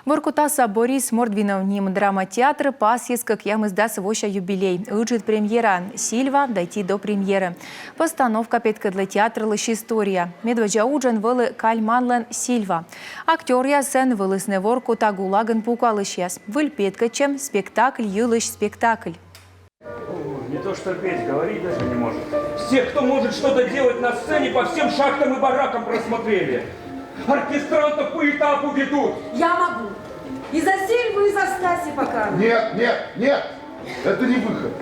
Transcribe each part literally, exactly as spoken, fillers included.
Воркутаса Борис Мордвинов ним драма театр пасйис кӧкъямысдас вося юбилей. Ыджыд премьераӧн «Сильва» дойти до премьеры. Постановка петкӧдлӧ театрлысь история. Медводдза уджӧн вӧлі Кальманлӧн «Сильва». Актёръясӧн вӧлісны Воркута ГУЛАГ-ын пукалысьяс. Выль петкӧдчӧм — спектакль йылысь спектакль. Не то что петь, говорить даже не может. Всех, кто может что-то делать на сцене, по всем шахтам и баракам просмотрели. Оркестрантов по этапу ведут. Я могу. И за Сильву, и за Стаси пока. Нет, нет, нет. Это не выход.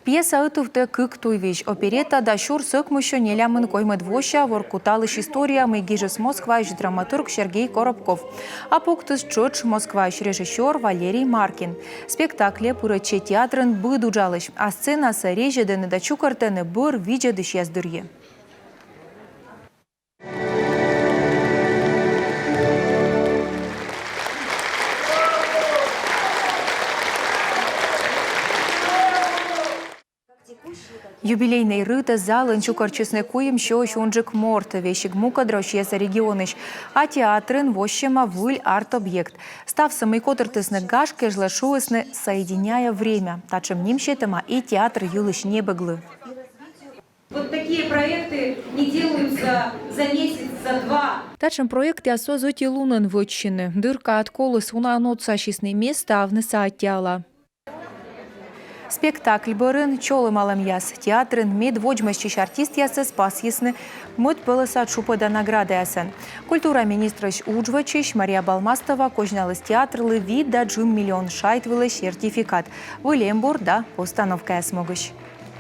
Пьеса ӧтувтӧ кык туйвизь: оперетта да сюрс ӧкмыссё нелямын коймӧд вося Воркуталысь история, мый гижис Москваысь драматург Сергей Коробков. А пуктіс тшӧтш Москваысь режиссёр Валерий Маркин. Спектакле пырӧдчӧ театрын быд уджалысь, а сценасӧ резьӧдӧны да чукӧртӧны бӧр видзӧдысьяс дырйи. Юбилейнӧй рытӧ залын чукӧртчисны куимсёысь унджык морт, весиг мукӧд Россияса регионысь. А театрын воссьӧма выль арт-объект. Ставсӧ, мый котыртісны гаж кежлӧ, шуисны «Соединяя время». Татшӧм ним сетӧма и театр йылысь небӧглы. Вот такие проекты не делаются за месяц, за два. Татшӧм проектъяс оз ӧти лунӧн вӧчсьыны. Дыр кад коліс унаӧн отсасисны, мед ставныс аттьӧала. Спектакль бӧрын чолӧмалӧмъяс. Театрын медводз мысчысь артистъясӧс пасйисны мӧд пӧлӧса тшупӧда наградаясӧн. Культура министрӧсь удж вӧчысь Мария Балмастова козьналіс театрлы вит да джын миллион шайт вылӧ сертификат. Выль эмбур да постановкаяс могысь.